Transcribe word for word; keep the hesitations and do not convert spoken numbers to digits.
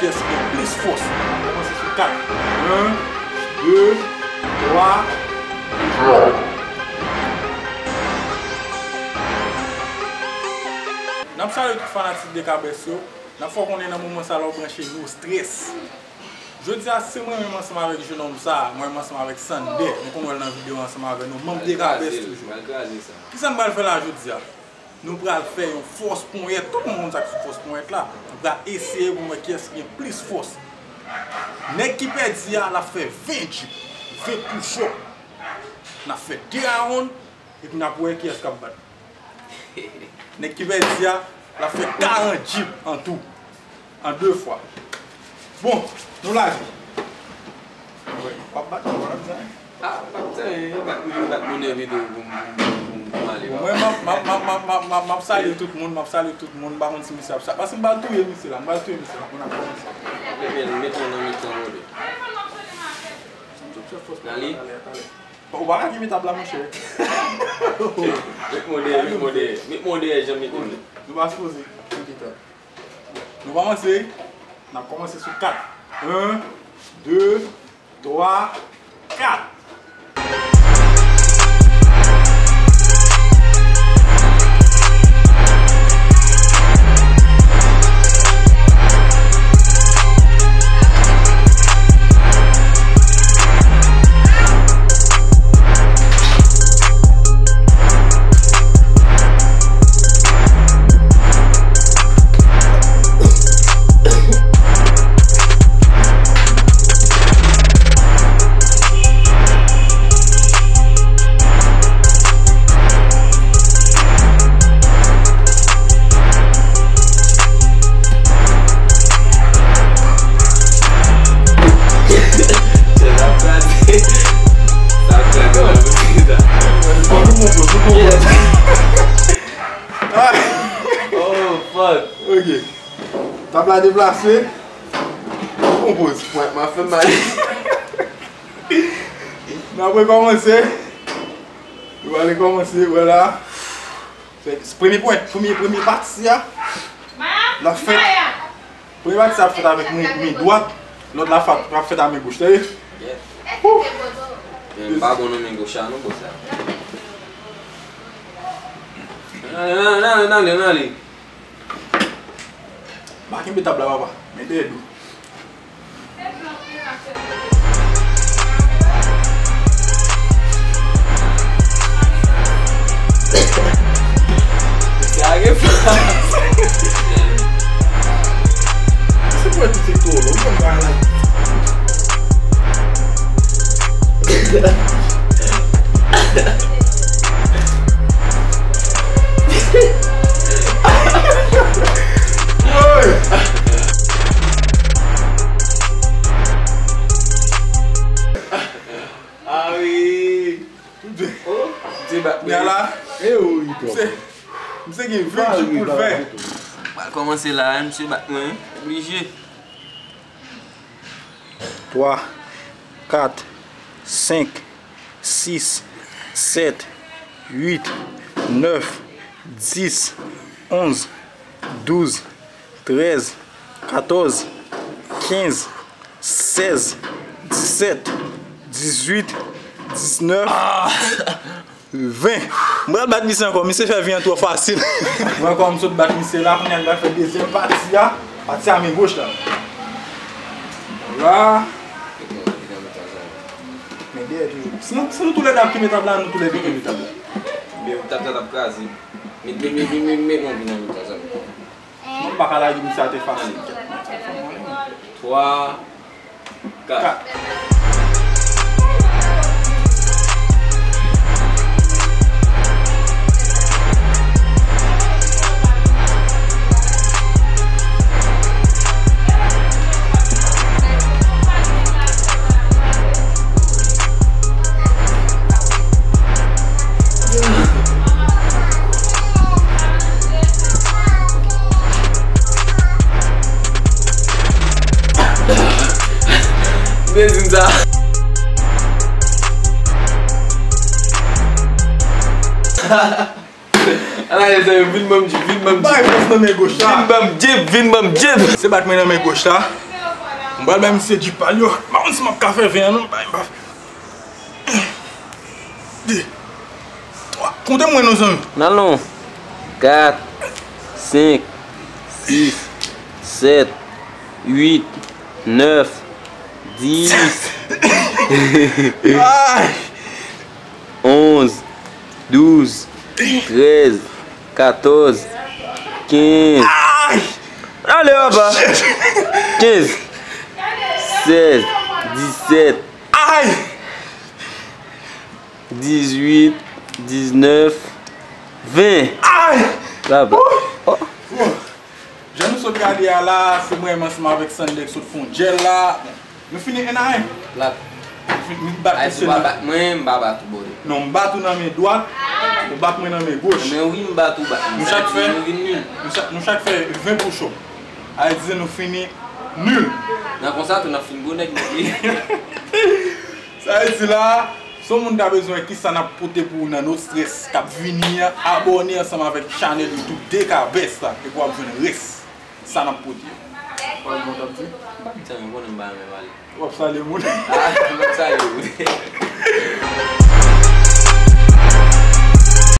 Kiyès ki gen plis fòs? N ap kòmanse sou kat. En, de, twa. N ap salye tout fanatik de Kabès yo. N ap fè w konnen nan moman sa la w branche No Stress. Jodi a, se mwen menm ansanm avèk jenòm sa, mwen menm ansanm avèk Sandè. Nou konn wè l nan videyo ansanm avè nou, manm de Kabès toujou. Kisa n pral fè la jodi a? Nou pral fè yon fòs ponyèt. Tout moun konn sa k se fòs ponyèt la. Nou pral eseye pou n wè kiyès ki gen plis fòs. Nèg ki pèdi a, l ap fè ven djip, ven push up. N ap fè de round, epi n ap wè kiyès k ap bat. Nèg ki pèdi a, l ap fè karant djip an tou. An de fwa. Bon, nou lage. W ap bat mwen, w ap di anyen? Ah, m ap di anyen, bat mwen, bat mwen nève tou pou m, pou m, pou m, pou m ale. Bon, mwen, m ap, m ap, m ap, m ap, m ap, m ap salye tout moun, m ap salye tout moun, m pa konn si misye ap sa, paske m pral touye misye la, m pral touye misye la, moun ap kòmanse. Met mwen nan mitan, brother. N ale? Ou pa lage met tab la, monchè. Met mwen dèyè, met mwen dèyè, met mwen dèyè, jan met mwen. Nou pa sipoze met tab. Nou kòmanse. N ap kòmanse sou kat. En, de, twa, kat. Oh, fuck. Ok. Tab la deplase. Bon poz. Pwent m ap fè mal. N ap rekòmanse. Nou pral rekòmanse, vwala. Se premye pwent, premye, premye pati a. L ap fèt. Premye pati a ap fèt avèk men, men dwat, lòt la ap fèt avèk men goch, tande? Yeah. Woo! Men m pa bon nan men goch la non, bòs la. N ale, n ale, n ale, n ale, n ale. Pa kenbe tab la, papa. Men dèyè do. Sa gen fòs. Se pou ti to lo, mwen pa la. Ah wi. Oh, misye bat mwen. Misye, misye gen ven djip pou l fè. Pral kòmanse la, misye bat mwen, oblije. Twa, kat, senk, sis, sèt, uit, nèf, dis, onz, douz, trèz, katòz, kenz, sèz, disèt, dizuit, diznèf, ven. M pral bat misye ankò. Misye fè vi an twò fasil. Mwen ankò, m sot bat misye la. Kounye a, m pral fè dezyèm pati a. Pati a men goch la. Vwala. Men dèyè toujou. Si nou, si nou toulède ap kenbe tab la, nou toulède kenbe tab la. Men tab sa t ap kraze. Met, met, met, met, met, met mwen vin nan mitan sa. Non, m pa ka lage misye atè fasil. Twa, kat. Byen di m sa. Ala, mezanmi, vin ban m djip, vin ban m djip. Bay fòs nan men goch la. Vin ban m djip, vin ban m djip. Se bat mwen nan men goch la. M pral bay misye djip pa l yo. M pa konn si m ap ka fè ven an non. Bay, bay. De, twa. Konte mwen non, zanmi. N al non. Kat, senk, sis, sèt, uit, nèf, dis, onz, douz, trèz, katòz, kenz. Ale, papa. Kenz, sèz, disèt, dizuit, diznèf, ven. Papa. Jan nou sot gade a la, se mwen menm ansanm avèk Sandek sot fè yon djèl la. Bon, nou fini en a en. Plat. Nou fin-, nou bat Ayiti, ou pa bat mwen, m pa bat ou, bòdè. Non, m bat ou nan men dwat, ou bat mwen nan men goch. Men wi, m bat ou, bat mwen. Nou chak fè, nou vin nil. Nou chak, nou chak fè ven push-up. Sa vle di nou fini nil. Nan konsa tou, n ap fin gwo nèg nèt wi. Sa vle di la, si yon moun ta bezwen wè kisa n ap pote pou ou nan No Stress k ap vini an, abòne ansanm avèk chanèl YouTube D K Best la, epi w ap jwenn rès sa n ap pote yo. W ap bon, w ap di? M p ap di anyen, ou konnen m pa renmen pale. W ap salye moun. Ah, m ap salye moun.